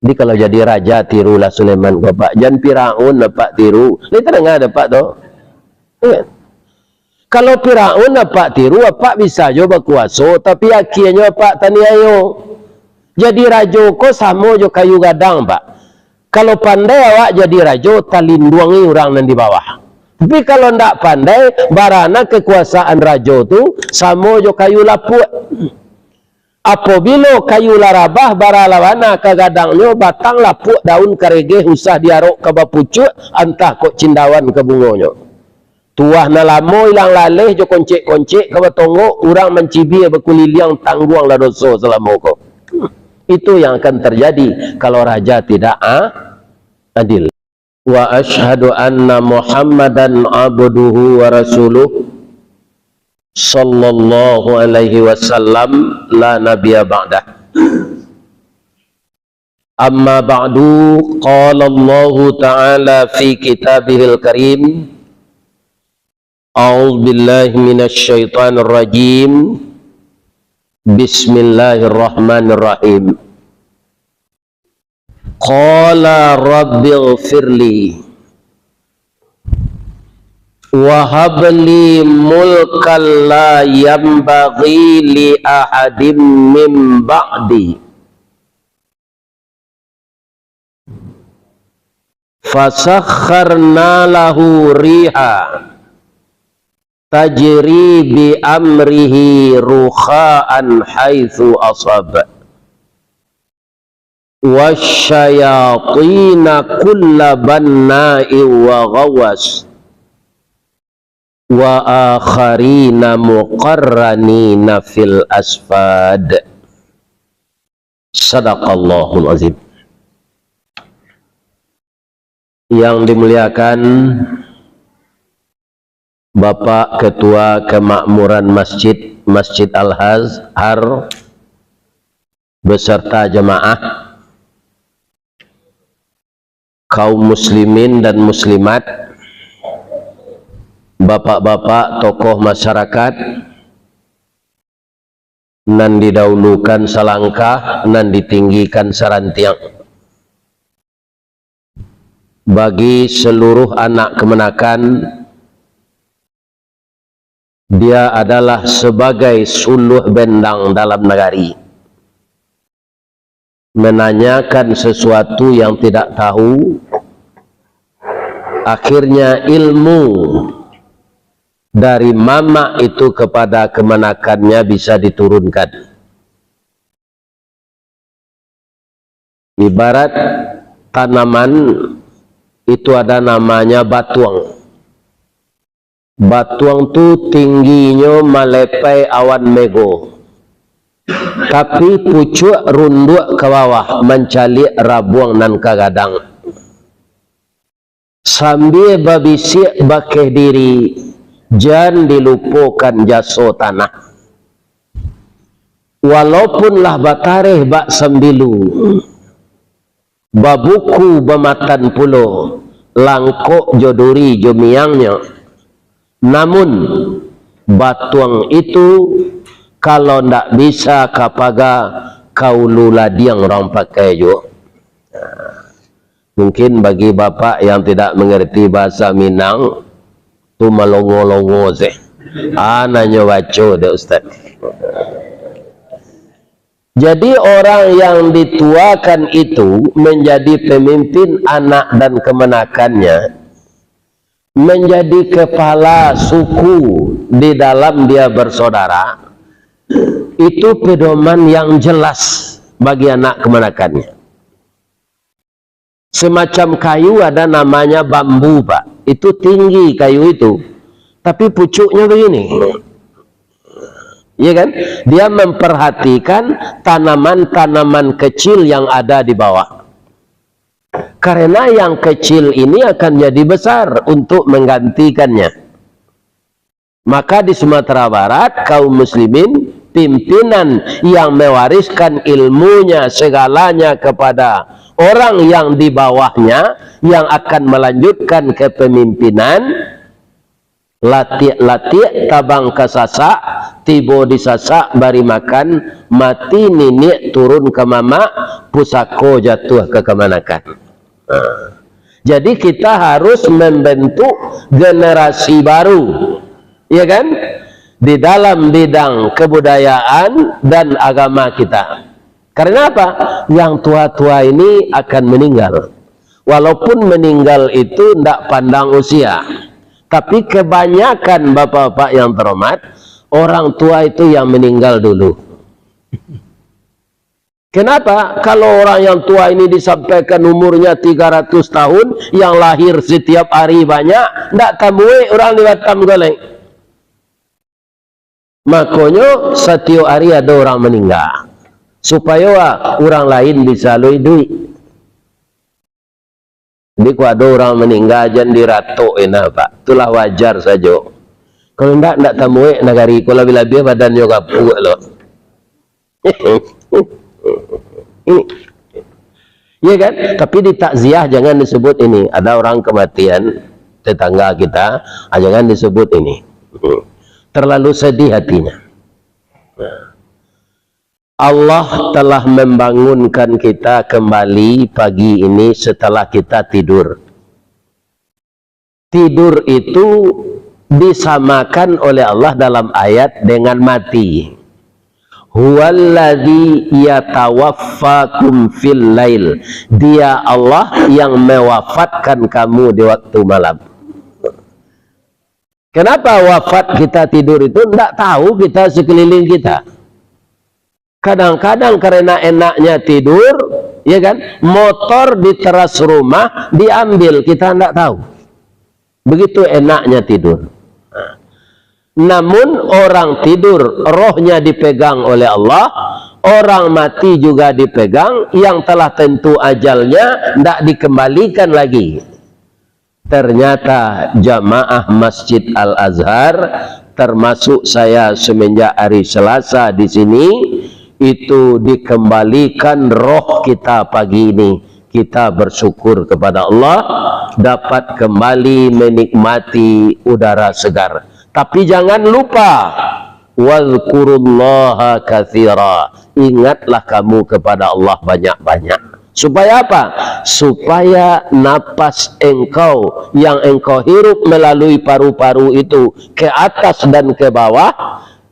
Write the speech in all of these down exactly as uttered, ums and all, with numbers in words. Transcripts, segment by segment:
Jadi kalau jadi raja, tirulah Sulaiman ko, Pak. Jan Firaun apak tiru. Lai tadanga dek apak tu? Iyo. Kalau Firaun apak tiru, apak bisa jo bakuaso, tapi akhianyo apak taniayo. Jadi rajo ko samo jo kayu gadang, Pak. Kalau pandai awak jadi rajo, talinduangi urang nan di bawah. Tapi kalau ndak pandai, barana kekuasaan rajo tu samo jo kayu lapuak. Apobilo kayu lah rabah, bara lah bana ka gadangnyo, batang lapuak, daun karegeh, usah diarok ka bapucuak, antah kok cindawan ka bungonyo. Tuah nan lamo ilang laleh jo koncek-koncek ka batonggok, urang mancibia bakuliliang, tangguanglah doso salamo ko. Itu yang akan terjadi kalau raja tidak a-, adil. Wa asyhadu anna Muhammadan abduhu wa rasuluh, sallallahu alaihi wasallam, la nabiyya ba'dah. Amma ba'du, qala Allahu ta'ala fi kitabihil karim, a'udzu billahi minasy syaithanir rajim. Bismillahirrahmanirrahim. Qala rabbighfirli wa habli mulkan la yanbaghi li ahadim min ba'di. Fasakhkharna lahu riha tajri bi amrihi rukha'an haitsu ashab. Wasyayatina kulla banna'in wa ghawwas, wa akharina muqarranina fil asfad. Sadaqallahul azim. Yang dimuliakan Bapak Ketua Kemakmuran Masjid, Masjid Al-Azhar, beserta jamaah, kaum muslimin dan muslimat, bapak-bapak tokoh masyarakat, nan didahulukan salangkah, nan ditinggikan sarantiang. Bagi seluruh anak kamanakan, dia adalah sebagai suluah bendang dalam nagari. Menanyakan sesuatu yang tidak tahu, akhirnya ilmu dari mamak itu kepada kamanakannya bisa diturunkan. Ibarat tanaman itu ada namanya batuang. Batuang tu tingginyo malepai awan mego, tapi pucuak runduak ka bawah mancaliak rabuang nan ka gadang. Sambia babisiak bakeh diri, jan dilupokan jaso tanah. Walaupun lah batareh bak sambilu, babuku bamatan pulo, langkok jo duri jo miangnyo, namun batuang itu kalau ndak bisa ka paga, ka ulu ladiang urang pakai juo. Mungkin bagi bapak yang tidak mengerti bahasa Minang, tu malongo-longo se. Ah, nanyo baco dek Ustaz. Jadi, orang yang dituakan itu menjadi pemimpin anak dan kemanakannya, menjadi kepala suku di dalam dia bersaudara, itu pedoman yang jelas bagi anak kemanakannya. Semacam kayu ada namanya bambu, Pak. Itu tinggi kayu itu. Tapi pucuknya begini. Iya kan? Dia memperhatikan tanaman-tanaman kecil yang ada di bawah. Karena yang kecil ini akan jadi besar untuk menggantikannya. Maka di Sumatera Barat, kaum muslimin, pimpinan yang mewariskan ilmunya segalanya kepada orang yang di bawahnya, yang akan melanjutkan kepemimpinan, Latiak-latiak tabang ka Sasak, tibo di Sasak bari makan, mati niniak turun ka mamak, pusako jatuah ka kamanakan. Nah, jadi kita harus membentuk generasi baru, ya kan? Di dalam bidang kebudayaan dan agama kita. Karena apa? Yang tua-tua ini akan meninggal. Walaupun meninggal itu ndak pandang usia, tapi kebanyakan bapak-bapak yang terhormat, orang tua itu yang meninggal dulu. Kenapa? Kalau orang yang tua ini disampaikan umurnya tiga ratus tahun, yang lahir setiap hari banyak, ndak tamuek orang di Batam ko lai. Makonyo, satiok ari ado urang maningga, supayo urang lain bisa lo iduik. Jadi, kok ado urang maningga, jan diratok inah, Pak. Itulah wajar sajo. Kalau ndak, ndak tamuek nagari ko, labiah-labiah badannyo gapuak lo. Ini. Iya kan? Tapi di takziah jangan disebut ini. Ada orang kematian tetangga kita, ah, jangan disebut ini. Terlalu sedih hatinya. Allah telah membangunkan kita kembali pagi ini setelah kita tidur. Tidur itu disamakan oleh Allah dalam ayat dengan mati. "Huwallazi yatawaffakum fil lail." Dia Allah yang mewafatkan kamu di waktu malam. Kenapa wafat kita tidur itu? Ndak tahu kita sekeliling kita. Kadang-kadang karena enaknya tidur, ya kan, motor di teras rumah diambil, kita ndak tahu. Begitu enaknya tidur. Nah. Namun orang tidur, rohnya dipegang oleh Allah, orang mati juga dipegang, yang telah tentu ajalnya ndak dikembalikan lagi. Ternyata jamaah Masjid Al-Azhar, termasuk saya semenjak hari Selasa di sini, itu dikembalikan roh kita pagi ini. Kita bersyukur kepada Allah, dapat kembali menikmati udara segar. Tapi jangan lupa, "Wazkurullaha katsira." Ingatlah kamu kepada Allah banyak-banyak. Supaya apa? Supaya napas engkau yang engkau hirup melalui paru-paru itu ke atas dan ke bawah,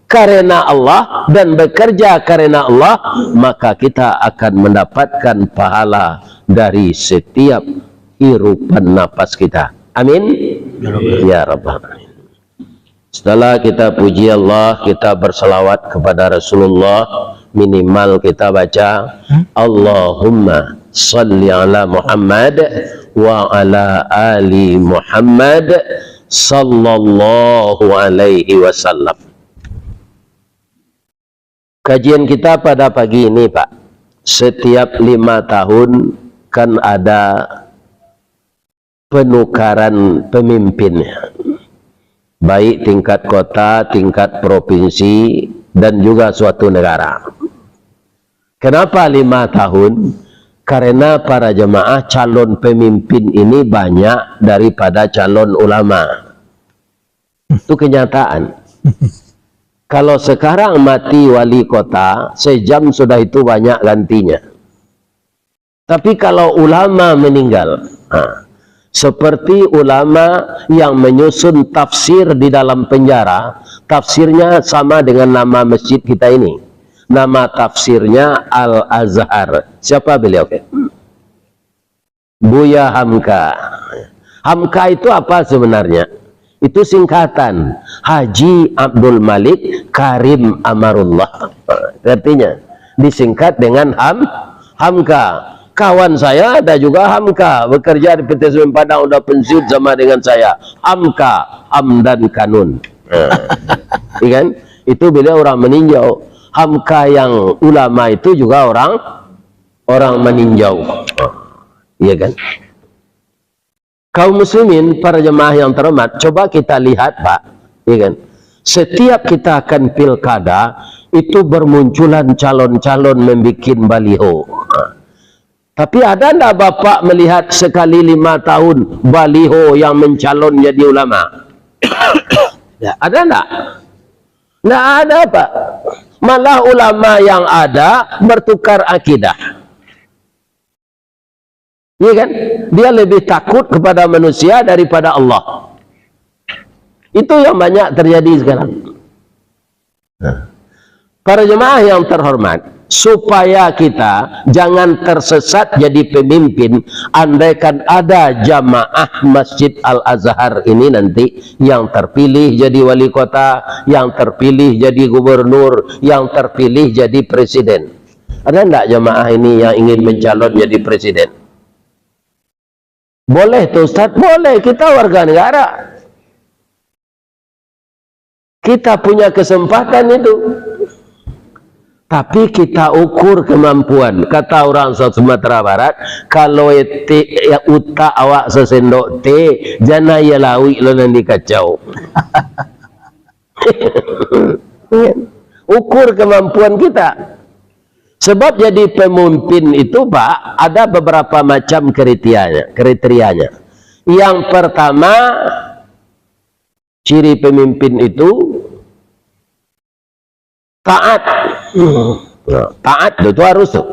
karena Allah dan bekerja karena Allah, maka kita akan mendapatkan pahala dari setiap hirupan napas kita. Amin. Ya Rabbal. Ya Rabbal Alamin. Setelah kita puji Allah, kita bersalawat kepada Rasulullah, minimal kita baca, "Allahumma salli ala Muhammad wa ala ali Muhammad sallallahu alaihi wasallam." Kajian kita pada pagi ini, Pak, setiap lima tahun kan ada penukaran pemimpin, baik tingkat kota, tingkat provinsi, dan juga suatu negara. Kenapa lima tahun? Karena para jemaah calon pemimpin ini banyak daripada calon ulama. Itu kenyataan. Kalau sekarang mati wali kota, sejam sudah itu banyak gantinya. Tapi kalau ulama meninggal, ha, seperti ulama yang menyusun tafsir di dalam penjara, tafsirnya sama dengan nama masjid kita ini. Nama tafsirnya Al-Azhar. Siapa beliau? Buya Hamka. Hamka itu apa sebenarnya? Itu singkatan Haji Abdul Malik Karim Amarullah. Artinya, disingkat dengan Ham-, Hamka. Kawan saya ada juga Hamka, bekerja di P T Semen Padang, udah pensiun sama dengan saya. Hamka, Hamdan Kanun. Nah, iya kan? Itu beliau orang meninjau. Hamka yang ulama itu juga orang, orang meninjau. Iya kan? Kaum muslimin, para jemaah yang terhormat, coba kita lihat, Pak, ya kan? Setiap kita akan pilkada, itu bermunculan calon-calon membikin baliho. Tapi ada ndak Bapak melihat sekali lima tahun baliho yang mencalon jadi ulama? Ya, ada ndak? Ndak ada, Pak. Malah ulama yang ada bertukar akidah. Iya kan? Dia lebih takut kepada manusia daripada Allah. Itu yang banyak terjadi sekarang. Nah, para jemaah yang terhormat, supaya kita jangan tersesat jadi pemimpin, andaikan ada jamaah Masjid Al-Azhar ini nanti yang terpilih jadi wali kota, yang terpilih jadi gubernur, yang terpilih jadi presiden. Ada ndak jamaah ini yang ingin mencalon jadi presiden? Boleh tu, Ustaz? Boleh, kita warga negara. Kita punya kesempatan itu. Tapi kita ukur kemampuan. Kata orang sa-, Sumatera Barat, kalau etek, ya, utak awak sasendok teh, jan aia lauik lo nan dikacau. Ukur kemampuan kita. Sebab jadi pemimpin itu, Pak, ada beberapa macam kriterianya, kriterianya. Yang pertama, ciri pemimpin itu taat. Nah, taat tu, tu harus tu.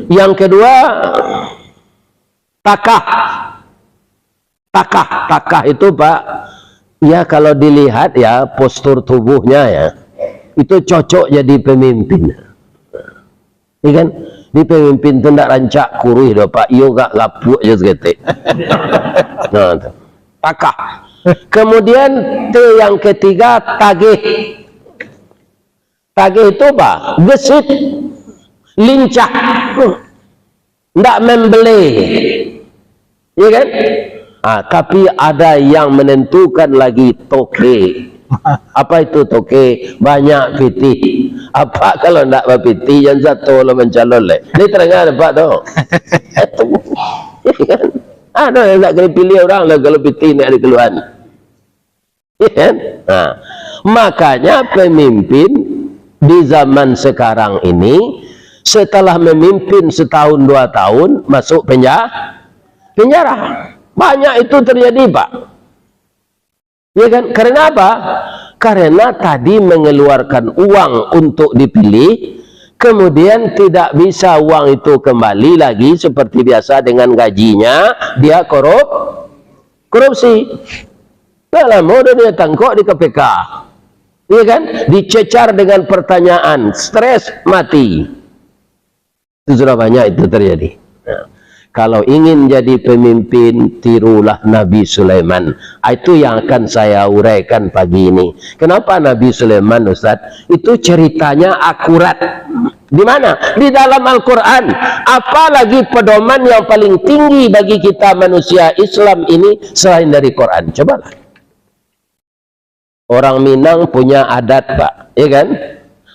Yang kedua, takah. Takah, takah itu, Pak, ya, kalau dilihat, ya, postur tubuhnya, ya, itu cocok jadi pemimpin. Iya kan? Di pemimpin tu ndak rancak kuruih doh, Pak. Iyo gak lapuak je saketek. Nah, tu. Takah. Kemudian T yang ketiga, tagih. Tagih tu apa? Gesit. Lincah. Ndak membelai. Iya kan? Ah, tapi ada yang menentukan lagi, toke. Apa itu toke? Banyak pitih. Apa kalau ndak bapitih, jan sato lo mancalon leh. Ni terang apak tu. Itu. Iya kan? Ada yang ndak kena pilih orang lah kalau pitih ndak dikeluaran. Iya kan? Nah, makanya pemimpin di zaman sekarang ini, setelah memimpin setahun dua tahun, masuk penja-, penjara. Banyak itu terjadi, Pak. Iya kan? Karena apa? Karena tadi mengeluarkan uang untuk dipilih, kemudian tidak bisa uang itu kembali lagi seperti biasa dengan gajinya, dia korup-, korupsi. Dah lamo dah dia tangkok di K P K. Iya kan? Dicecar dengan pertanyaan, stres, mati. Itu sudah banyak itu terjadi. Nah, kalau ingin jadi pemimpin, tirulah Nabi Sulaiman. Ah, itu yang akan saya uraikan pagi ini. Kenapa Nabi Sulaiman, Ustaz? Itu ceritanya akurat. Di mana? Di dalam Al-Quran. Apalagi pedoman yang paling tinggi bagi kita manusia Islam ini selain dari Quran? Cobalah. Orang Minang punya adat, Pak. Iya kan?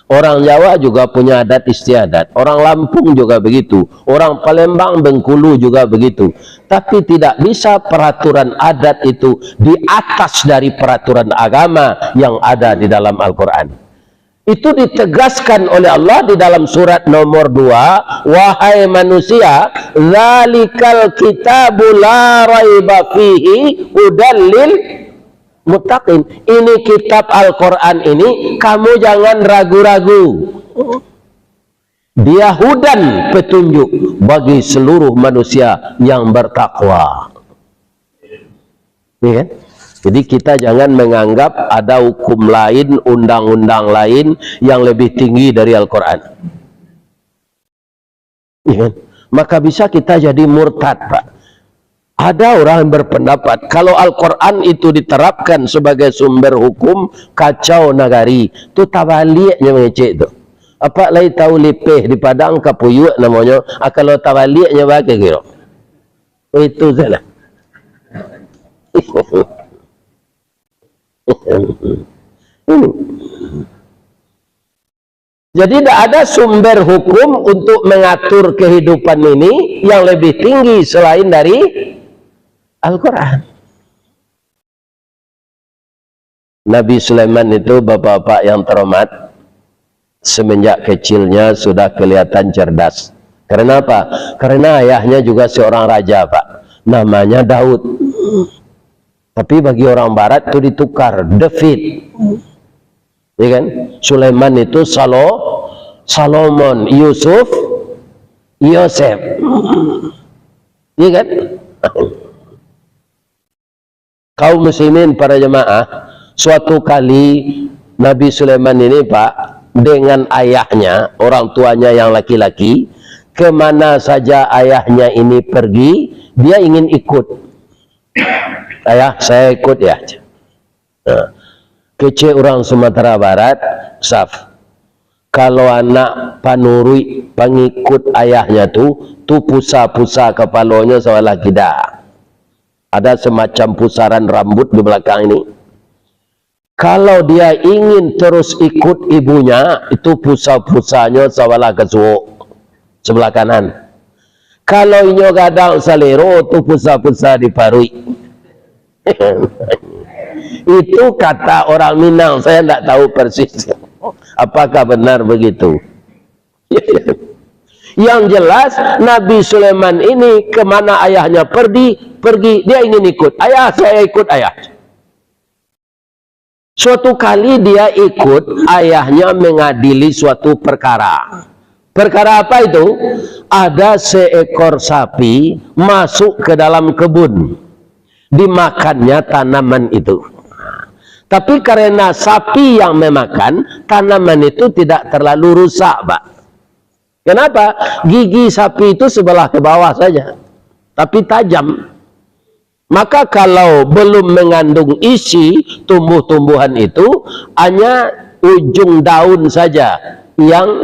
Orang Jawa juga punya adat istiadat. Orang Lampung juga begitu. Orang Palembang, Bengkulu juga begitu. Tapi tidak bisa peraturan adat itu di atas dari peraturan agama yang ada di dalam Al-Quran. Itu ditegaskan oleh Allah di dalam surat nomor dua, "Wahai manusia, dzalikal kitabu la raiba fihi hudal lil muttaqin." Ini kitab Al-Quran ini, kamu jangan ragu-ragu. Dia hudan, petunjuk bagi seluruh manusia yang bertakwa. Iya kan? Jadi kita jangan menganggap ada hukum lain, undang-undang lain yang lebih tinggi dari Al-Quran. Iya kan? Maka bisa kita jadi murtad, Pak. Ada orang yang berpendapat, kalau Al-Quran itu diterapkan sebagai sumber hukum, kacau nagari. Tu tabaliaknya mangecek tu. Apak lai tahu lipeh di Padang, kapuyuak namonyo. Ah, kalau tabaliaknya bagaimana kiro? Itu salah. Ini. Jadi, tidak ada sumber hukum untuk mengatur kehidupan ini yang lebih tinggi selain dari Al-Quran. Nabi Sulaiman itu, bapak-bapak yang terhormat, semenjak kecilnya sudah kelihatan cerdas. Karena apa? Karena ayahnya juga seorang raja, Pak. Namanya Daud. Tapi bagi orang barat tu ditukar, David. Ya kan? Sulaiman itu Salo-, Salomon, Yusuf, Yosef. Ya kan? Kaum muslimin, para jemaah, suatu kali Nabi Sulaiman ini, Pak, dengan ayahnya, orang tuanya yang laki-laki, kemana saja ayahnya ini pergi, dia ingin ikut. "Ayah, saya ikut ya." Nah, kecek urang Sumatera Barat, Saf. Kalau anak panuruik, pangikut ayahnya tu, tu pusa-pusa kapalonyo sabalah kida. Ada semacam pusaran rambut di belakang ini. Kalau dia ingin terus ikut ibunya, itu pusa-pusanyo sabalah kasuok, sebelah kanan. Kalau inyo gadang salero, tu pusa-pusa di paruik. Itu kata orang Minang, saya ndak tahu persis apakah benar begitu. Yang jelas, Nabi Sulaiman ini kemana ayahnya pergi, pergi, dia ingin ikut. "Ayah, saya ikut, Ayah." Suatu kali dia ikut ayahnya mengadili suatu perkara. Perkara apa itu? Ada seekor sapi masuk ke dalam kebun. Dimakannya tanaman itu. Tapi karena sapi yang memakan, tanaman itu tidak terlalu rusak, Pak. Kenapa? Gigi sapi itu sebelah ke bawah saja, tapi tajam. Maka kalau belum mengandung isi tumbuh-tumbuhan itu, hanya ujung daun saja yang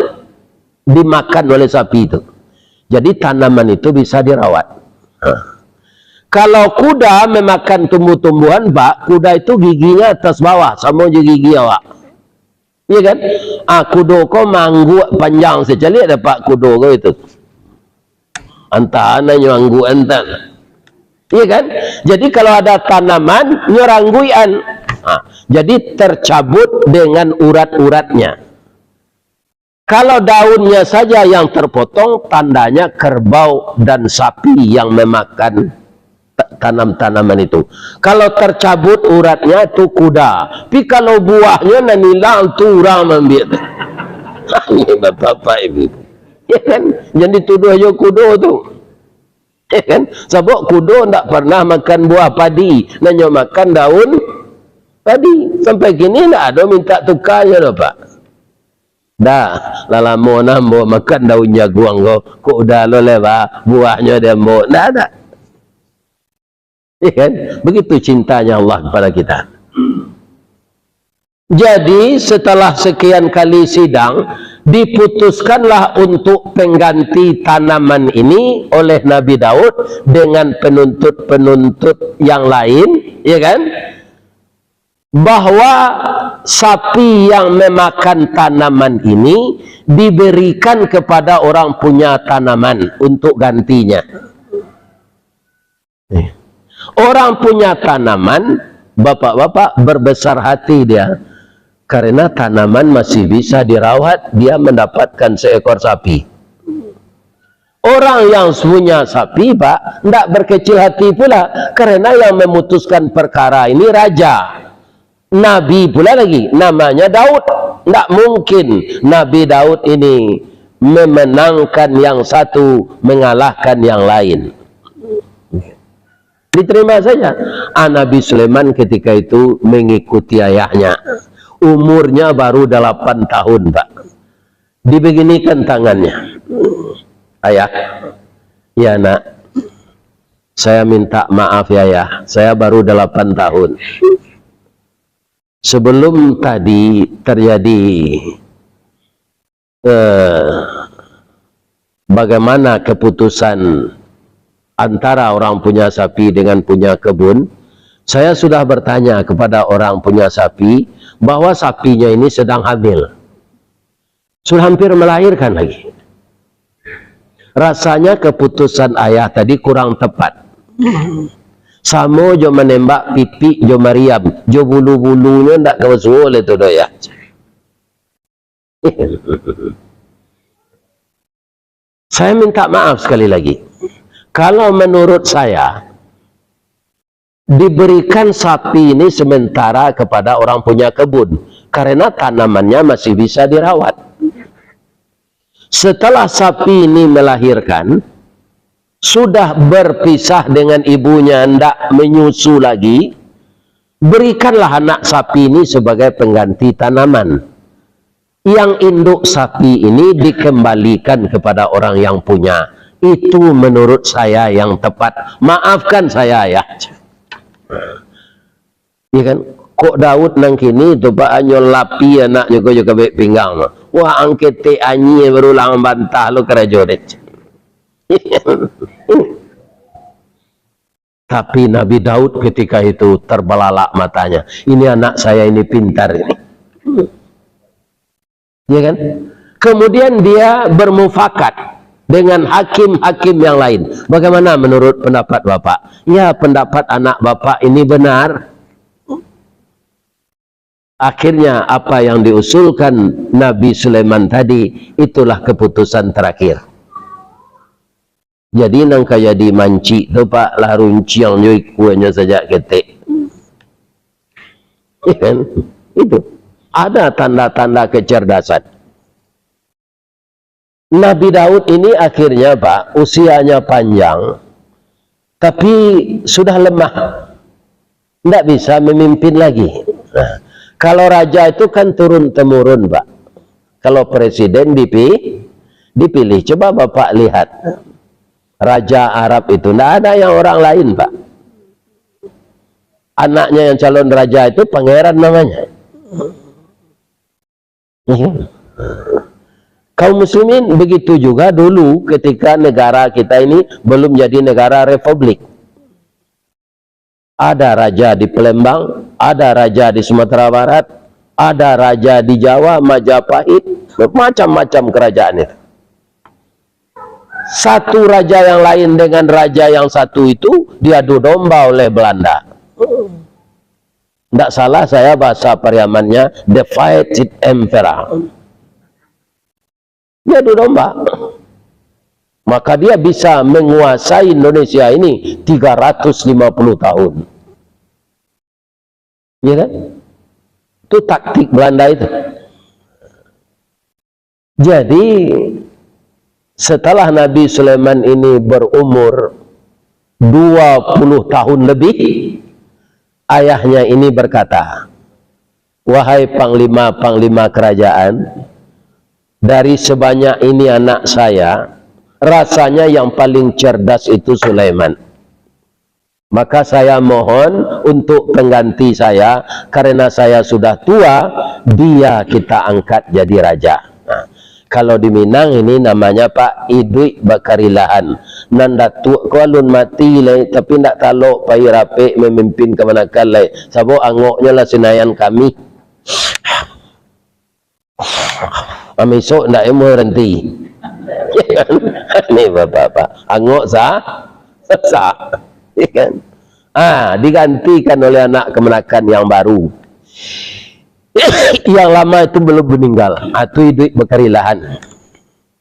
dimakan oleh sapi itu. Jadi tanaman itu bisa dirawat. Ha. Kalau kuda memakan tumbuh-tumbuhan, Pak, kuda itu giginya atas bawah, samo jo gigi awak. Iya kan? Ah, kudo ko maangguak panjang, sacaliak dapek kudo ko itu. Antah nan nyo angguak antah. Iya kan? Jadi kalau ada tanaman, nyo rangguian. Ah, jadi tercabut dengan urat-uratnya. Kalau daunnya saja yang terpotong, tandanya kerbau dan sapi yang memakan ta-, tanam-tanaman itu. Kalau tercabut uratnya, tu kuda. Tapi kalau buahnyo nan ilang, tu urang maambiak. Ini bapak-bapak, ibu-ibu. Ya kan? Jan dituduah jo kudo tu. Ya kan? Sabab kudo ndak pernah makan buah padi, nan nyo makan daun padi. Sampai kini ndak ado minta tukarnyo doh, Pak. Dah, lah lamo nah ambo makan daun jaguang ko, kok udah lo lewat buahnyo di ambo. Ndak ada. Ya kan? Begitu cintanya Allah kepada kita. Jadi, setelah sekian kali sidang, diputuskanlah untuk pengganti tanaman ini oleh Nabi Daud dengan penuntut-penuntut yang lain, ya kan? Bahwa sapi yang memakan tanaman ini diberikan kepada orang punya tanaman untuk gantinya. Eh. Orang punya tanaman, bapak-bapak, berbesar hati dia, karena tanaman masih bisa dirawat, dia mendapatkan seekor sapi. Orang yang punya sapi, Pak, ndak berkecil hati pula, karena yang memutuskan perkara ini raja. Nabi pula lagi, namanya Daud. Ndak mungkin Nabi Daud ini memenangkan yang satu, mengalahkan yang lain. Diterima saja. Ah, Nabi Sulaiman ketika itu mengikuti ayahnya. Umurnya baru delapan tahun, Pak. Dibeginikan tangannya. "Ayah, ya nak, saya minta maaf ya, Yah, saya baru delapan tahun. Sebelum tadi terjadi, eh, bagaimana keputusan antara orang punya sapi dengan punya kebun, saya sudah bertanya kepada orang punya sapi bahwa sapinya ini sedang hamil. Sudah hampir melahirkan lagi. Rasanya keputusan ayah tadi kurang tepat. Samo jo manembak pipik jo mariam, jo bulu-bulunyo ndak ka basuo lai tu doh, Yah." Saya minta maaf sekali lagi. Kalau menurut saya, diberikan sapi ini sementara kepada orang punya kebun, karena tanamannya masih bisa dirawat. Setelah sapi ini melahirkan, sudah berpisah dengan ibunya, ndak menyusu lagi, berikanlah anak sapi ini sebagai pengganti tanaman. Yang induk sapi ini dikembalikan kepada orang yang punya. Itu menurut saya yang tepat. Maafkan saya, ya. Ya kan? Kok Daud nan kini tu, Pak, hanyo lapia anaknyo ko jo kabek pinggang. Wah, ang ketek anyia baru lah bantah lo karajo deh. Tapi Nabi Daud ketika itu terbelalak matanya. Ini anak saya ini pintar ini. Ya kan? Kemudian dia bermufakat dengan hakim-hakim yang lain. Bagaimana menurut pendapat Bapak? Ya, pendapat anak Bapak ini benar. Akhirnya apa yang diusulkan Nabi Sulaiman tadi, itulah keputusan terakhir. Jadi nan ka jadi mancik tu, Pak, lah runciang jo ikuanyo sajak ketek. Ya kan? Itu. Ada tanda-tanda kecerdasan. Nabi Daud ini akhirnya, Pak, usianya panjang, tapi sudah lemah. Ndak bisa memimpin lagi. Nah, kalau raja itu kan turun-temurun, Pak. Kalau presiden dipi-, dipilih, coba Bapak lihat. Raja Arab itu, ndak ada yang orang lain, Pak. Anaknya yang calon raja itu pangeran namanya. Iya. Kaum muslimin, begitu juga dulu ketika negara kita ini belum jadi negara republik. Ada raja di Palembang, ada raja di Sumatera Barat, ada raja di Jawa, Majapahit, macam-macam kerajaan itu. Satu raja yang lain dengan raja yang satu itu diadu domba oleh Belanda. Ndak salah saya bahasa Pariamannya, divided emperor. Dia adu domba. Maka dia bisa menguasai Indonesia ini tiga ratus lima puluh tahun. Ya kan? Itu taktik Belanda itu. Jadi, setelah Nabi Sulaiman ini berumur dua puluh tahun lebih, ayahnya ini berkata, "Wahai panglima-panglima kerajaan, dari sebanyak ini anak saya, rasanya yang paling cerdas itu Sulaiman. Maka saya mohon untuk pengganti saya, karena saya sudah tua, dia kita angkat jadi raja." Nah, kalau di Minang ini namanya, Pak, iduik bakarilahan. Nan datuak ko alun mati lai, tapi ndak talok pai rapek mamimpin kamanakan lai. Sabab angoknyo lah Sinayan kami. Amisok ndak emo berhenti. Ni bapak-bapak. Angok sa-, sa-, ya kan? Ah, digantikan oleh anak kamanakan yang baru. Yang lama itu belum meninggal. Ah, tu iduik bakarilahan.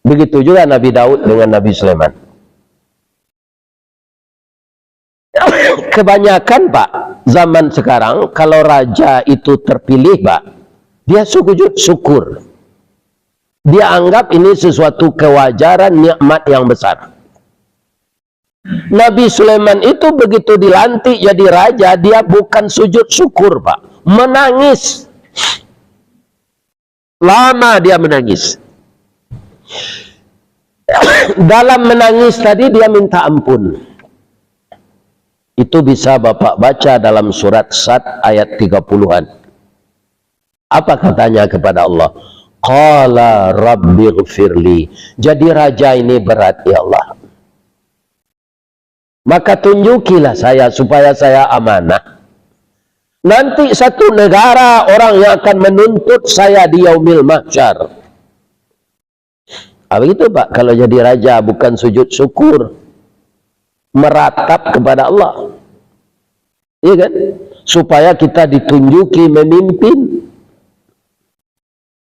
Begitu juga Nabi Daud dengan Nabi Sulaiman. Kebanyakan, Pak, zaman sekarang, kalau raja itu terpilih, Pak, dia sujud syukur. Dia anggap ini sesuatu kewajaran, nikmat yang besar. Nabi Sulaiman itu begitu dilantik jadi raja, dia bukan sujud syukur, Pak. Menangis. Lama dia menangis. Dalam menangis tadi, dia minta ampun. Itu bisa Bapak baca dalam surat Sad ayat tiga puluhan. Apa katanya kepada Allah? "Qala rabbighfirli." Jadi raja ini berat, ya Allah. Maka tunjukilah saya supaya saya amanah. Nanti satu negara orang yang akan menuntut saya di Yaumil Mahsyar. Ah, begitu, Pak. Kalau jadi raja bukan sujud syukur, meratap kepada Allah. Iya kan? Supaya kita ditunjuki memimpin.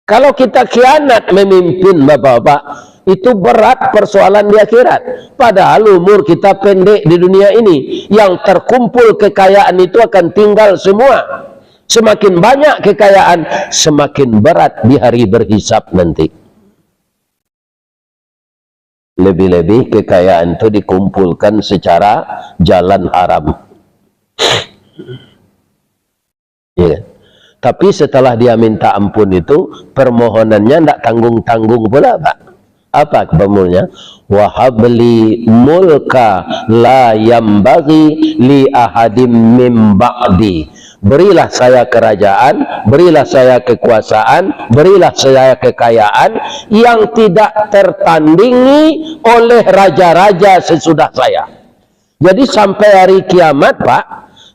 Kalau kita khianat memimpin, Bapak-bapak, Itu berat persoalan di akhirat. Padahal umur kita pendek di dunia ini. Yang terkumpul kekayaan itu akan tinggal semua. Semakin banyak kekayaan, semakin berat di hari berhisab nanti. Lebih-lebih kekayaan tu dikumpulkan secara jalan haram. Ya. Tapi setelah dia minta ampun itu, permohonannya ndak tanggung-tanggung pula, Pak. Apa permohonannya? "Wahabli mulka la yambaghi li ahadim min ba'di." Berilah saya kerajaan, berilah saya kekuasaan, berilah saya kekayaan yang tidak tertandingi oleh raja-raja sesudah saya. Jadi, sampai hari kiamat, Pak,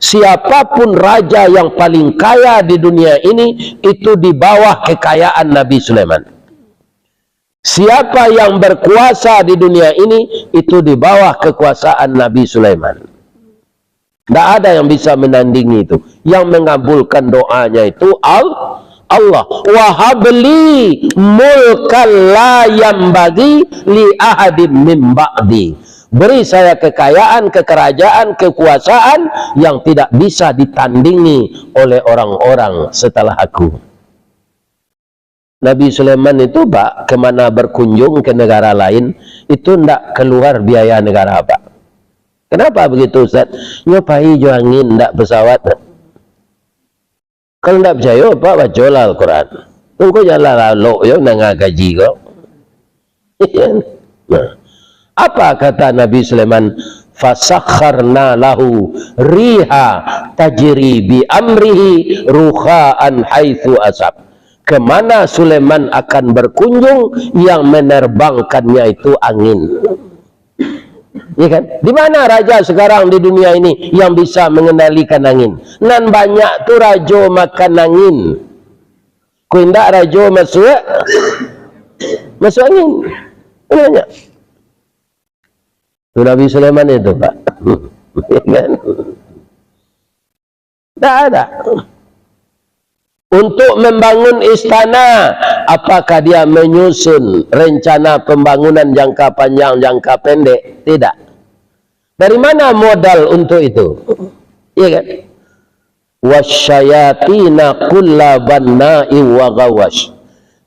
siapapun raja yang paling kaya di dunia ini, itu di bawah kekayaan Nabi Sulaiman. Siapa yang berkuasa di dunia ini, itu di bawah kekuasaan Nabi Sulaiman. Ndak ada yang bisa menandingi itu. Yang mengabulkan doanya itu Al-, Allah. "Wahabli mulkan la yambaghi li ahadim min ba'di." Beri saya kekayaan, kekerajaan, kekuasaan yang tidak bisa ditandingi oleh orang-orang setelah aku. Nabi Sulaiman itu, Pak, kemana berkunjung ke negara lain, itu ndak keluar biaya negara, Pak. Kenapa begitu, Ustaz? Nyo pai jo angin, ndak pesawat. Kalau ndak picayo, Pak, bacolah Al-Quran. Engkau janganlah lalok jo nanga kaji ko. Nah, apa kata Nabi Sulaiman? "Fasakharna lahu riha tajri bi amrihi rukha'an haitsu asab." Kemana Sulaiman akan berkunjung, yang menerbangkannya itu angin. Ya kan? Di mana raja sekarang di dunia ini yang bisa mengendalikan angin? Nan banyak tu rajo makan angin. Kok indak rajo masuak, masuak angin. Kan banyak. Tu Nabi Sulaiman itu, Pak. Kan? Tak ada. Untuk membangun istana, apakah dia menyusun rencana pembangunan jangka panjang, jangka pendek? Tidak. Dari mana modal untuk itu? Iya kan? "Wasyayatina kulla banna'in wa ghawwash."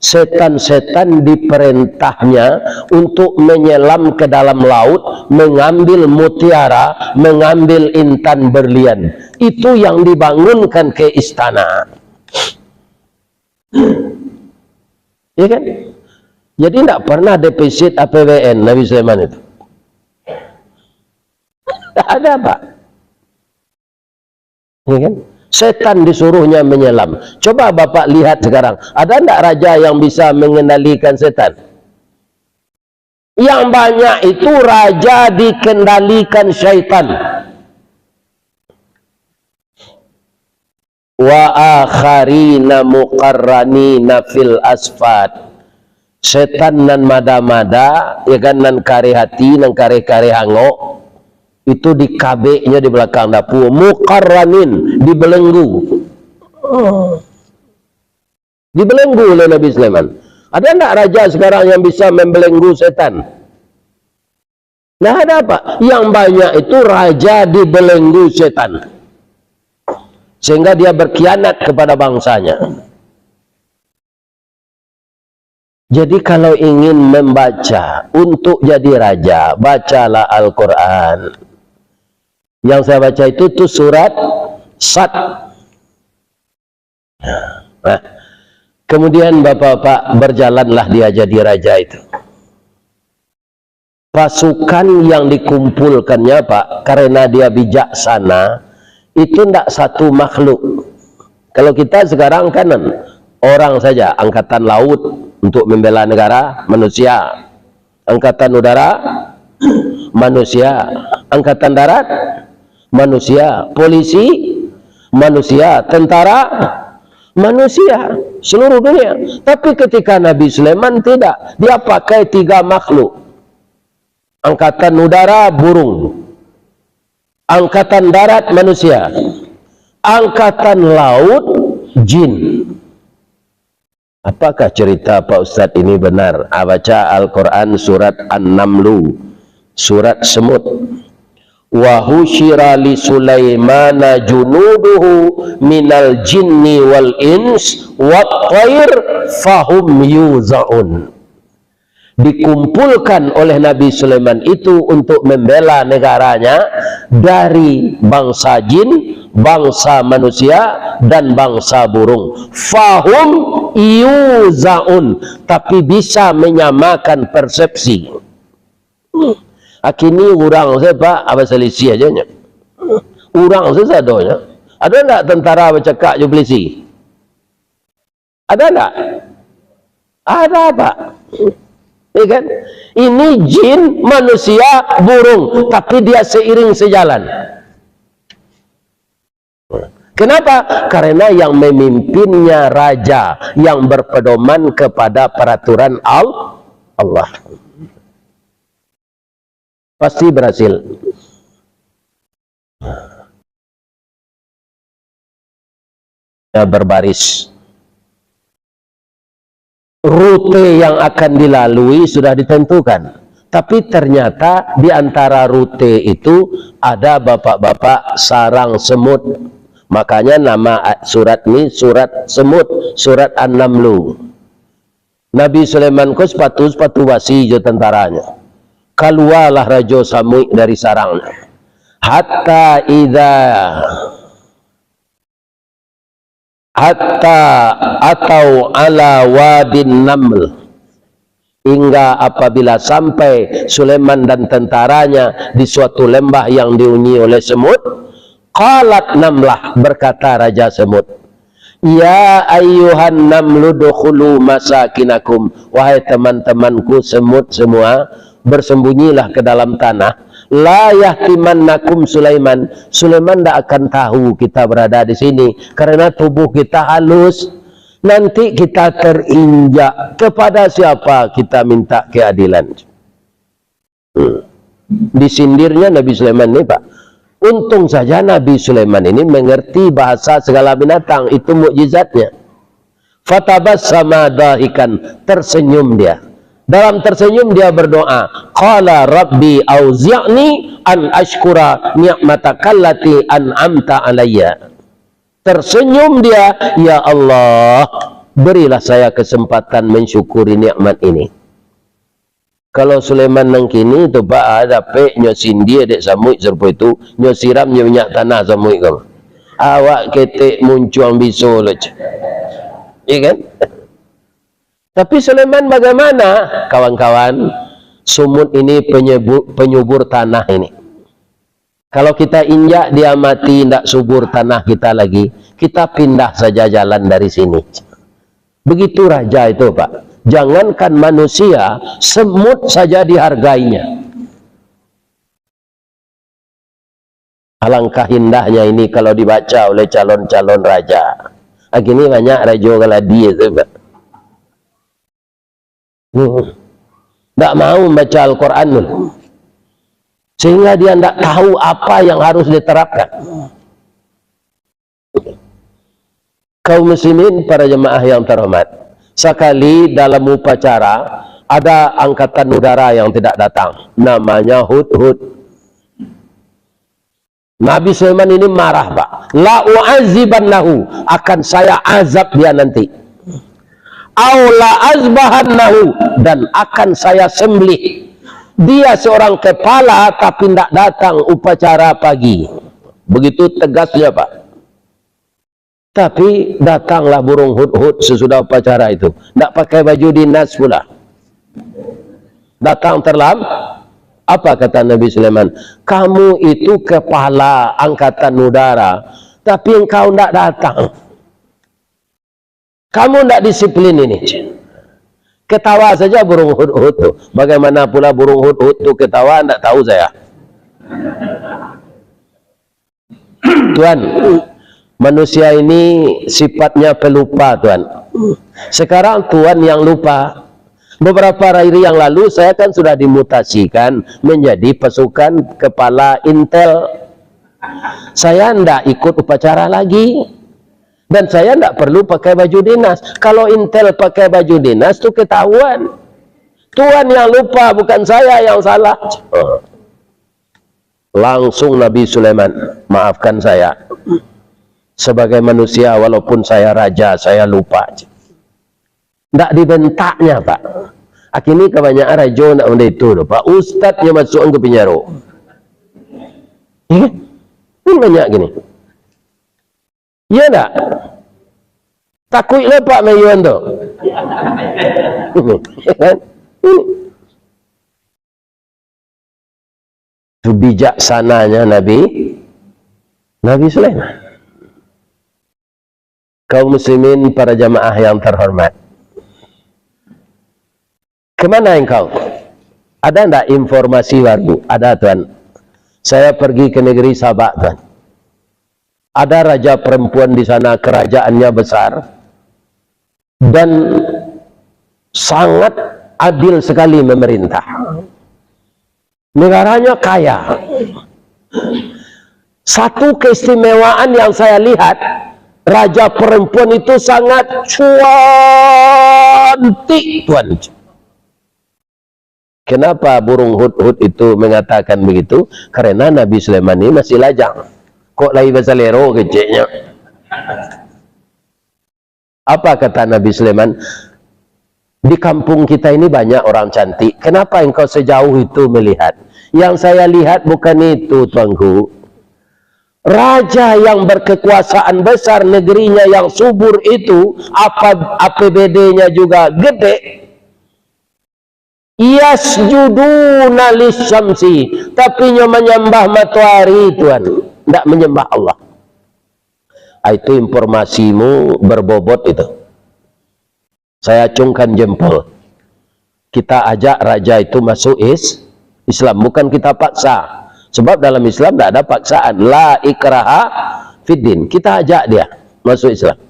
Setan-setan diperintahnya untuk menyelam ke dalam laut, mengambil mutiara, mengambil intan berlian. Itu yang dibangunkan ke istana. Ya kan? Jadi, ndak pernah defisit A P B N Nabi Sulaiman itu. Ndak ada, Pak. Ya kan? Setan disuruhnya menyelam. Coba Bapak lihat sekarang, ada ndak raja yang bisa mengendalikan setan? Yang banyak itu raja dikendalikan syaitan. "Wa akharina muqarranina fil asfad." Setan nan mada-mada, ya kan, nan kareh ati, nan kareh-kareh angok, itu dikabeknyo di balakang dapua. Muqarranin, dibelenggu. Dibelenggu oleh Nabi Sulaiman. Ada ndak raja sekarang yang bisa membelenggu setan? Nah, ada apa? Yang banyak itu raja dibelenggu setan. Sehingga dia berkhianat kepada bangsanya. Jadi, kalau ingin membaca untuk jadi raja, bacalah Al-Quran. Yang saya baca itu, tu surat Sad. Nah, kemudian bapak-bapak berjalanlah dia jadi raja itu. Pasukan yang dikumpulkannya, Pak, karena dia bijaksana, itu ndak satu makhluk. Kalau kita sekarang kan orang saja, angkatan laut untuk membela negara, manusia. Angkatan udara, manusia. Angkatan darat, manusia. Polisi, manusia. Tentara, manusia. Seluruh dunia. Tapi ketika Nabi Sulaiman, tidak. Dia pakai tiga makhluk. Angkatan udara, burung. Angkatan darat, manusia. Angkatan laut, jin. Apakah cerita Pak Ustadz ini benar? Ah, baca Al-Quran surat An-Namlu, surat semut. "Wa husyira li Sulaimana junuduhu minal jinni wal ins wat thair fahum yuzaun." Dikumpulkan oleh Nabi Sulaiman itu untuk membela negaranya dari bangsa jin, bangsa manusia, dan bangsa burung. Fahum yuzaun, tapi bisa menyamakan persepsi. Akini urang sajo, Pak, aba salisiah aja nyo. Urang sajo sadonyo. Ado ndak tentara bacakak jo polisi? Ada ndak? Ada, Pak. Ya kan? Ini jin, manusia, burung, tapi dia seiring sejalan. Kenapa? Karena yang memimpinnya raja yang berpedoman kepada peraturan Al-, Allah. Pasti berhasil. Ya, berbaris. Rute yang akan dilalui sudah ditentukan. Tapi ternyata di antara rute itu ada bapak-bapak sarang semut. Makanya nama a-, surat ni surat semut, surat An-Namlu. Nabi Sulaiman ko sapatu, sapatu basi jo tantaranyo. Kalualah Rajo Samuik dari sarangnyo. Hatta idza, hatta atau ala wadin naml. Hingga apabila sampai Sulaiman dan tentaranya di suatu lembah yang dihuni oleh semut, qalat namlah, berkata Raja Semut, "Ya ayyuhan namlu dukhulu masakinakum, wahai teman-temanku semut semua, bersembunyilah ke dalam tanah. La yahtimannakum Sulaiman, Sulaiman ndak akan tahu kita berada di sini, karena tubuh kita halus. Nanti kita terinjak, kepada siapa kita minta keadilan?" Hmm. Disindirnya Nabi Sulaiman ni, Pak. Untung saja Nabi Sulaiman ini mengerti bahasa segala binatang. Itu mukjizatnya. Fatabassama dahikan, tersenyum dia. Dalam tersenyum dia berdoa, qala rabbi auzi'ni an ashkura ni'matakallati an'amta alayya. Tersenyum dia, "Ya Allah, berilah saya kesempatan mensyukuri nikmat ini." Kalau Sulaiman nan kini tu, Pak, ah, dapek nyo sindia dek samuik sarupo itu, nyo siram nyo minyak tanah samuik ko. Awak ketek muncuang biso lo, ceh. Iya kan? Tapi Sulaiman bagaimana, kawan-kawan? Sumut ini penyebu-, penyubur tanah ini. Kalau kita injak, dia mati, indak subur tanah kita lagi, kita pindah saja jalan dari sini. Begitu raja itu, Pak. Jangankan manusia, semut saja dihargainya. Alangkah indahnya ini kalau dibaca oleh calon-calon raja. Ah, kini banyak rajo kaladi itu, Pak. Hmm. Ndak mau membaca Al-Quran dulu. Sehingga dia ndak tahu apa yang harus diterapkan. Kaum muslimin, para jemaah yang terhormat, sakali dalam upacara, ada angkatan udara yang tidak datang, namanya hudhud. Nabi Sulaiman ini marah, Pak. "La u'azibannahu, akan saya azab dia nanti. Au la azbahannahu, dan akan saya sembelih. Dia seorang kepala, tapi ndak datang upacara pagi." Begitu tegasnya, Pak. Tapi datanglah burung hudhud sesudah upacara itu. Ndak pakai baju dinas pula. Datang terlam-, apa kata Nabi Sulaiman? "Kamu itu kepala angkatan udara, tapi engkau ndak datang. Kamu ndak disiplin ini." Ketawa saja burung hudhud tu. Bagaimana pula burung hudhud tu ketawa, ndak tahu saya. Tuan, manusia ini sifatnya pelupa, Tuan. Sekarang Tuan yang lupa. Beberapa hari yang lalu, saya kan sudah dimutasikan menjadi pasukan kepala intel. Saya ndak ikut upacara lagi. Dan saya ndak perlu pakai baju dinas. Kalau intel pakai baju dinas tu ketahuan. Tuan yang lupa, bukan saya yang salah. Langsung Nabi Sulaiman, "Maafkan saya. Sebagai manusia, walaupun saya raja, saya lupa." Ndak dibentaknya, Pak. Kini kabanyakan rajo ndak model itu tu, Pak. Ustadnyo masuakan ka pinjaro. Iya kan? Kan banyak gini. Iya ndak? Takuik lah Pak Mayuan tu. Iya kan? Ini. Tu bijaksananya Nabi, Nabi Sulaiman. Kaum muslimin, para jamaah yang terhormat, kemana engkau? Ada ndak informasi baru? Ada, Tuan. Saya pergi ke negeri Sabak, Tuan. Ada raja perempuan di sana, kerajaannya besar dan sangat adil sekali memerintah. Negaranya kaya. Satu keistimewaan yang saya lihat, raja perempuan itu sangat cantik, Tuan. Kenapa burung hudhud itu mengatakan begitu? Karena Nabi Sulaiman ini masih lajang. Kok lai basalero keceknyo. Apa kata Nabi Sulaiman? "Di kampung kita ini banyak orang cantik. Kenapa engkau sejauh itu melihat? Yang saya lihat bukan itu, Tuanku. Raja yang berkekuasaan besar, negerinya yang subur itu, apa, A P B D-nya juga gede, yasjuduna lisyamsi, tapi nyo manyambah matoari, Tuan, ndak manyambah Allah." Ah, itu informasimu berbobot itu. Saya acungkan jempol. Kita ajak raja itu masuk is-, Islam, bukan kita paksa. Sebab dalam Islam tidak ada paksaan. La ikraha fiddin. Kita ajak dia masuk Islam.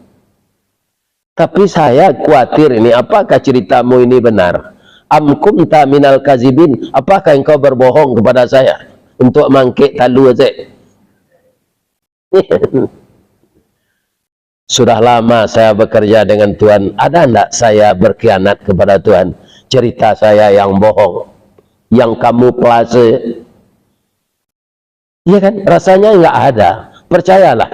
Tapi saya khawatir ini, apakah ceritamu ini benar? Am kunta minal kazibin? Apakah engkau berbohong kepada saya untuk mangkek talu saja? Sudah lama saya bekerja dengan Tuhan, ada ndak saya berkhianat kepada Tuhan? Cerita saya yang bohong, yang kamu pelase? Iya kan? Rasanya nggak ada. Percayalah.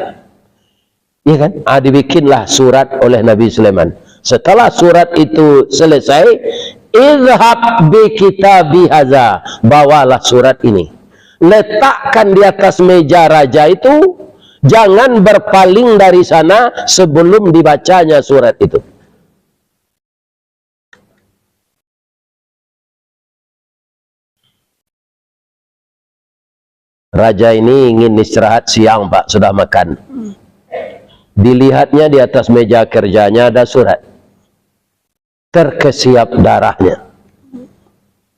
Iya kan? Ah, dibikinlah surat oleh Nabi Sulaiman. Setelah surat itu selesai, "Idhab bi kitabi haza." Bawalah surat ini. Letakkan di atas meja raja itu, jangan berpaling dari sana sebelum dibacanya surat itu. Raja ini ingin istirahat siang, Pak, sudah makan. Dilihatnya di atas meja kerjanya ada surat. Terkesiap darahnya.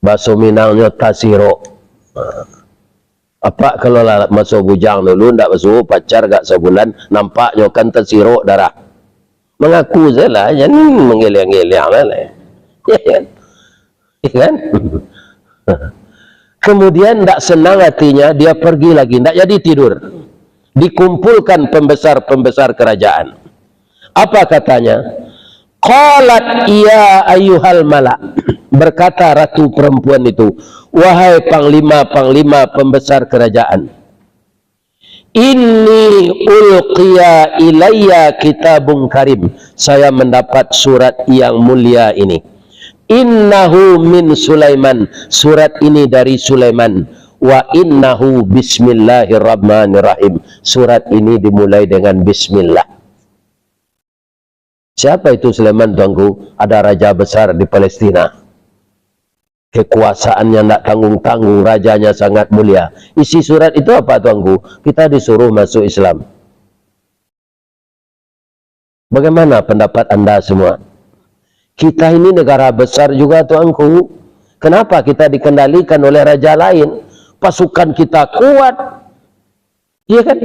Baso Minangnyo tasirok. Apak kalau lah maso bujang dulu, ndak basuo pacar gak sabulan, nampaknyo kan tasirok darah. Mangaku sajolah, jan manggeliang-geliang lah. Ya kan? Ya kan? Kemudian ndak senang hatinya, dia pergi lagi, ndak jadi tidur. Dikumpulkan pembesar-pembesar kerajaan. Apa katanya? Qalat, "Ya ayyuhal mala," berkata ratu perempuan itu, "Wahai panglima-panglima pembesar kerajaan, inni ulqiya ilayya kitabun karim, saya mendapat surat yang mulia ini. Innahu min Sulaiman, surat ini dari Sulaiman. Wa innahu bismillahirrahmanirrahim, surat ini dimulai dengan bismillah." Siapa itu Sulaiman, Tuanku? Ada raja besar di Palestina. Kekuasaannya ndak tanggung-tanggung, rajanya sangat mulia. Isi surat itu apa, Tuanku? Kita disuruh masuk Islam. Bagaimana pendapat anda semua? Kita ini negara besar juga, Tuanku. Kenapa kita dikendalikan oleh raja lain? Pasukan kita kuat, iya kan?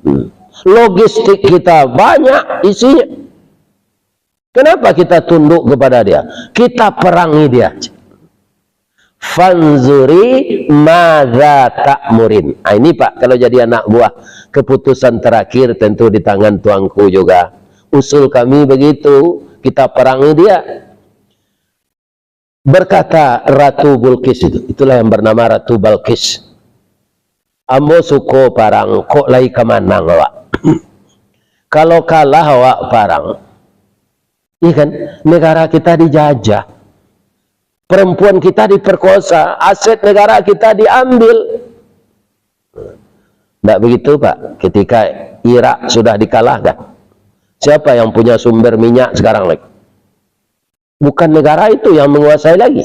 Hmm. Logistik kita banyak isinya. Kenapa kita tunduk kepada dia? Kita perangi dia. Fanzuri madza ta'murin. Ah, ini, Pak, kalau jadi anak buah, keputusan terakhir tentu di tangan Tuanku juga. Usul kami begitu, kita perangi dia. Berkata Ratu Bulqis itu, itulah yang bernama Ratu Balqis, "Ambo suko parang, kok lai ka manang awak. Kalau kalah awak parang, iya kan, negara kita dijajah, perempuan kita diperkosa, aset negara kita diambil." Ndak begitu, Pak. Ketika Irak sudah dikalahkan, siapa yang punya sumber minyak sekarang lagi? Bukan negara itu yang menguasai lagi.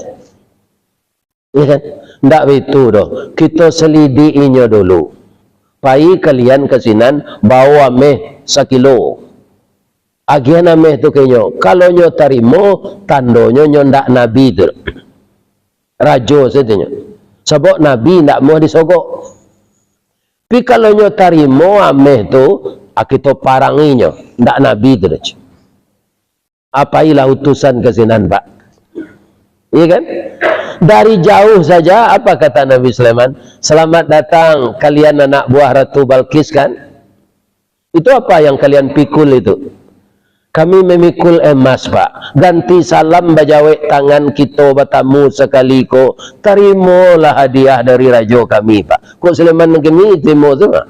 Iya kan? Ndak begitu doh. Kito selidiki nyo dulu. Pai kalian ka sinan, bao ameh sakilo. Agiahan ameh tu ka inyo. Kalau nyo tarimo, tandonyo nyo ndak nabi tu. Rajo sajo nyo. Sabab nabi ndak muah disogok. Tapi kalau nyo tarimo ameh tu, ah, kito parangi nyo. Ndak nabi tu doh. Ah, pailah utusan ka sinan, Pak. Iya kan? Dari jauh saja, apa kata Nabi Sulaiman? "Selamat datang kalian anak buah Ratu Balqis," kan? "Itu apa yang kalian pikul itu?" "Kami memikul emas, Pak. Ganti salam bajawek tangan kito batamu sakali ko, tarimalah hadiah dari rajo kami, Pak." Kok Sulaiman nan kini tarimo tu, Pak?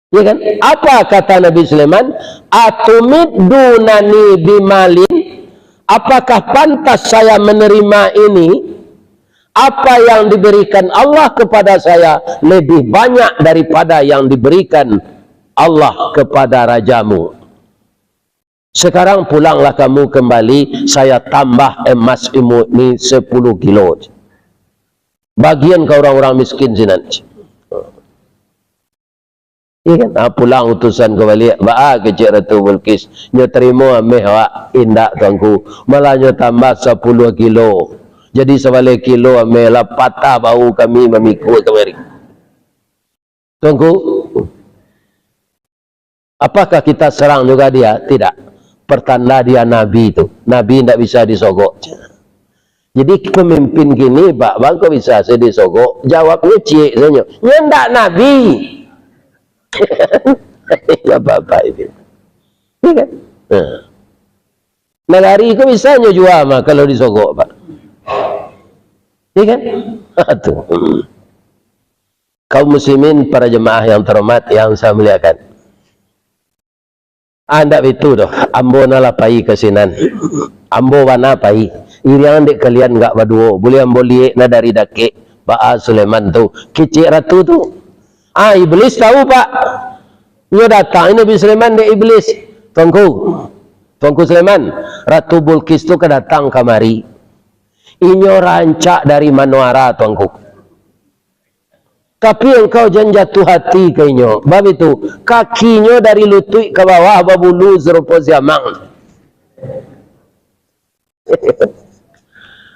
Ya kan? Apa kata Nabi Sulaiman? "Atumiddunani bimalin?" Apakah pantas saya menerima ini? Apa yang diberikan Allah kepada saya lebih banyak daripada yang diberikan Allah kepada rajamu. Sekarang pulanglah kamu kembali, saya tambah emas imu ni sepuluh kilo. Bagian ka urang-urang miskin sinan. Iya kan? Ah, pulang utusan ka baliak. Baa kecek Ratu Balqis? Nyo tarimo ameh awak? Indak, Tuanku. Malah nyo tambah sapuluah kilo. Jadi sabaleh kilo ameh lah patah bahu kami mamikul kamari. Tuanku, apakah kita serang juga dia? Tidak. Pertanda dia nabi tu. Nabi ndak bisa disogok. Jadi, pemimpin kini, Pak, bangko bisa se disogok, jawabnyo ciek sajo. Nyo ndak nabi. Ya, Bapak Ibu. Iya kan? Nah. Nagari ko bisa nyo jua mah kalau disogok, Pak. Iya kan? Tu. Kaum muslimin, para jemaah yang terhormat, yang saya muliakan. Ah, ndak baitu doh. Ambo nan lah pai ka sinan. Ambo bana pai. Iriang dek kalian gak baduo. Buliah ambo liek nah dari dakek. Baa Sulaiman tu. Kicik ratu tu. Ah, Iblis tahu, Pak. Nyo datang Nabi Sulaiman dek Iblis. Tuanku. Tuanku Sulaiman. Ratu Bulqis tu ka datang kamari. Inyo rancak dari manuara, Tuanku. Tapi engkau jan jatuah hati ka inyo. Bab itu, kakinyo dari lutuik ka bawah babulu sarupo siamang.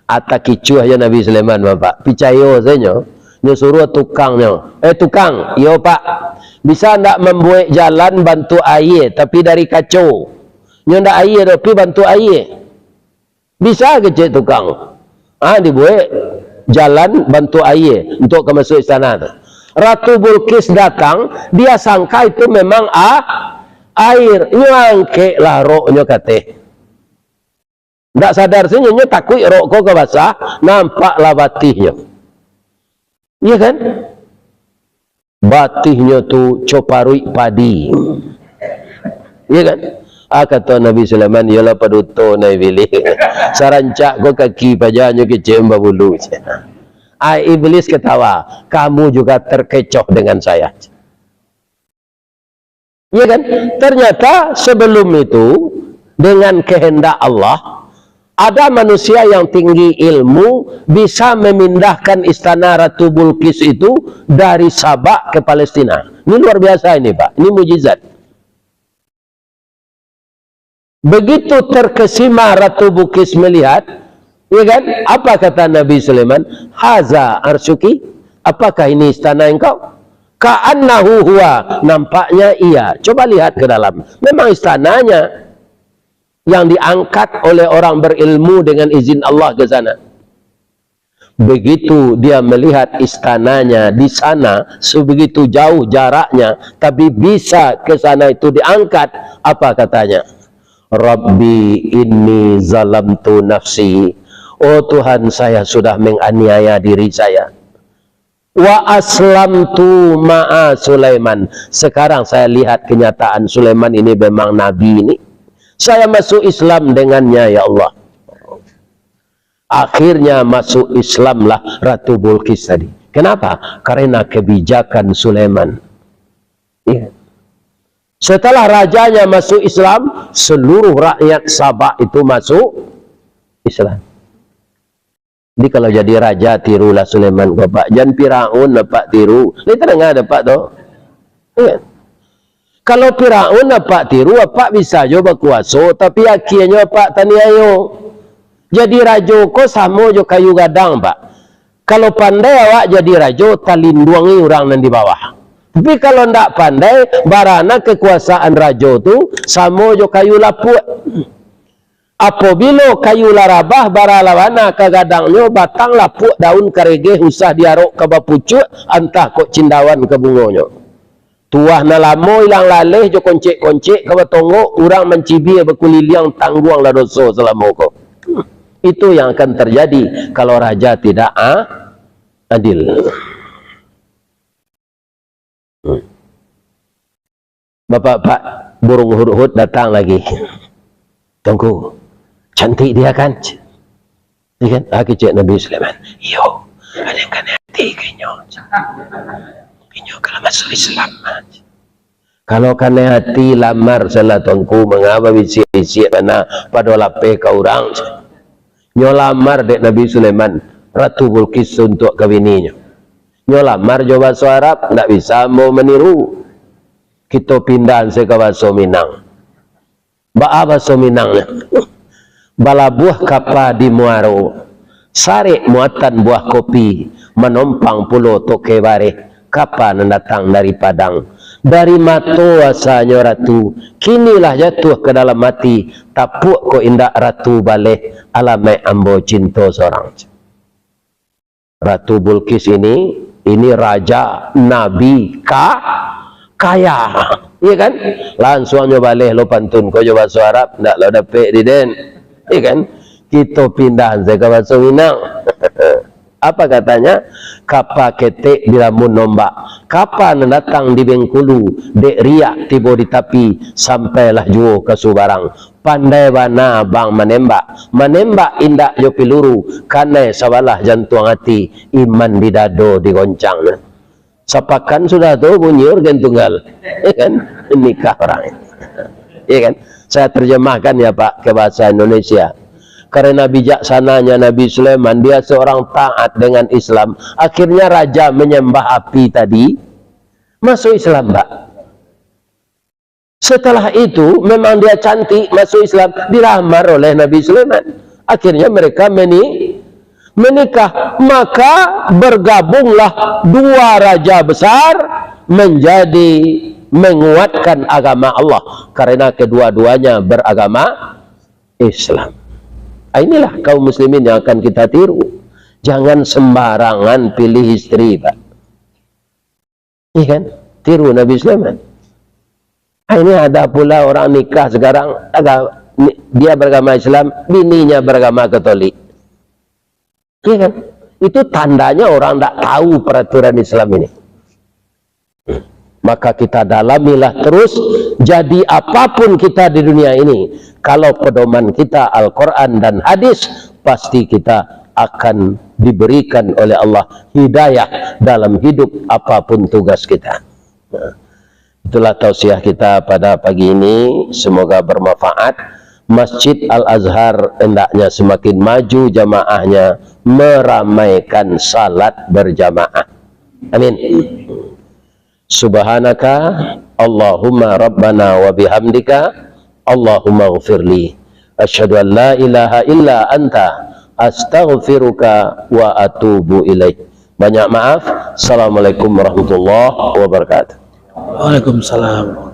Ata kicuah jo Nabi Sulaiman, Bapak. Picayo sajo. Nyo suruah tukangnyo. "Eh, tukang." "Iyo, Pak." "Bisa ndak mambuek jalan bantuak aia, tapi dari kaco? Nyo ndak aia doh, tapi bantuak aia." "Bisa," kecek tukang. Ah, dibuek jalan bantuak aia untuak ka masuak istana tu. Ratu Bulqis datang, dia sangka itu memang a-, air. Nyo angkeklah roknyo ka ateh. Ndak sadar sajo, nyo takuik rok ko ka basah, nampaklah batihnyo. Iya kan? Batihnyo tu coparuik padi. Iya kan? Ah, kato Nabi Sulaiman, "Iyolah paduto, nah Iblis. Sarancak ko kaki paja nyo kicik babulu." Ah, Iblis ketawa, "Kamu juga terkecoh dengan saya." Iya kan? Ternyata sebelum itu, dengan kehendak Allah, ada manusia yang tinggi ilmu bisa memindahkan istana Ratu Bulqis itu dari Sabak ke Palestina. Ini luar biasa ini, Pak. Ini mujizat. Begitu terkesima Ratu Bulqis melihat, ya kan? Apa kata Nabi Sulaiman? "Haza arsyuki?" Apakah ini istana engkau? "Ka'annahu huwa." Nampaknya iya. Coba lihat ke dalam. Memang istananya yang diangkat oleh orang berilmu dengan izin Allah ke sana. Begitu dia melihat istananya di sana, sebegitu jauh jaraknya, tapi bisa ke sana itu diangkat, apa katanya? "Rabbi inni zalamtu nafsi." "Oh Tuhan, saya sudah menganiaya diri saya. Wa aslamtu ma'a Sulaiman." Sekarang saya lihat kenyataan, Sulaiman ini memang nabi ini. Saya masuk Islam dengannya, ya Allah. Akhirnya masuk Islamlah Ratu Bulqis tadi. Kenapa? Karena kebijakan Sulaiman. Iya. Setelah rajanya masuk Islam, seluruh rakyat Sabak itu masuk Islam. Jadi kalau jadi raja, tirulah Sulaiman ko, Pak. Jan Firaun apak tiru. Lai tadanga dek apak tu? Iya. Kalau Firaun apak tiru, apak bisa jo bakuaso, tapi akhianyo apak taniayo. Jadi rajo ko samo jo kayu gadang, Pak. Kalau pandai awak jadi rajo, talinduangi urang nan di bawah. Tapi kalau ndak pandai, barana kekuasaan rajo tu samo jo kayu lapuak. Apobilo kayu lah rabah, bara lah bana ka gadangnyo, batang lapuak, daun karegeh, usah diarok ka bapucuak, antah kok cindawan ka bungonyo. Tuah nan lamo ilang laleh jo koncek-koncek ka batonggok, urang mancibia bakuliliang, tangguanglah doso salamo ko. Itu yang akan terjadi kalau raja tidak a-, adil. Bapak-bapak, burung hudhud datang lagi. "Tuanku, cantik dia kan?" Iya kan? Ah, kecek Nabi Sulaiman. "Iyo, ado nan kanai ati ka inyo. Inyo kalau masuk Islam." "Kalau kanai ati, lamar salah Tuanku, manga babisiak-bisiak bana, pado lapeh ka urang." Nyo lamar dek Nabi Sulaiman, Ratu Bulqis untuak kabininyo. Nyo lamar jo baso Arab, ndak bisa ambo maniru. Kito pindah se ka baso Minang. Baa baso Minangnyo? Balabuah kapa di muaro, sarek muatan buah kopi, manompang pulo toke bareh, kapa nan datang dari Padang. Dari mato asanyo Ratu, kini lah jatuah ka dalam ati, tapuak kok indak Ratu baleh, alamaik ambo cinto sorang. Ratu Bulqis ini, ini raja, nabi, ka-, kaya. Iya kan? Lansuang nyo baleh lo pantun ko jo baso Arab, ndak lo dapek di den. Iya kan? Kito pindah se ka baso Minang. Apa katanya? Kapa ketek dilamun ombak, kapa nan datang di Bengkulu, dek riak tibo di tapi, sampailah juo ka subarang. Pandai bana abang manembak, manembak indak jo piluru, kanai sabalah jantuang ati, iman di dado digoncang. Sapakan sudah tu bunyi organ tunggal, ya kan? Nikah orang. Ya kan? Saya terjemahkan ya, Pak, ke bahasa Indonesia. Karena bijaksananya Nabi Sulaiman, dia seorang taat dengan Islam. Akhirnya raja menyembah api tadi masuk Islam, Pak. Setelah itu, memang dia cantik, masuk Islam, dilamar oleh Nabi Sulaiman. Akhirnya mereka meni-, menikah. Maka bergabunglah dua raja besar menjadi menguatkan agama Allah. Karena kedua-duanya beragama Islam. Ah, inilah kaum muslimin yang akan kita tiru. Jangan sembarangan pilih istri, Pak. Iya kan? Tiru Nabi Sulaiman. Ah, ini ada pula orang nikah sekarang, aga-, ni-, dia beragama Islam, bininya beragama Katolik. Iya kan? Itu tandanya orang ndak tahu peraturan Islam ini. Maka kita dalamilah terus, jadi apapun kita di dunia ini, kalau pedoman kita Al-Quran dan Hadis, pasti kita akan diberikan oleh Allah hidayah dalam hidup apapun tugas kita. Nah, itulah tausiah kita pada pagi ini. Semoga bermanfaat. Masjid Al-Azhar hendaknya semakin maju jamaahnya, meramaikan salat berjamaah. Amin. Subhanaka Allahumma Rabbana wa bihamdika, Allahumma ghfirli. Asyhadu an la ilaha illa anta, astaghfiruka wa atubu ilaik. Banyak maaf. Assalamualaikum warahmatullahi wabarakatuh. Waalaikumsalam.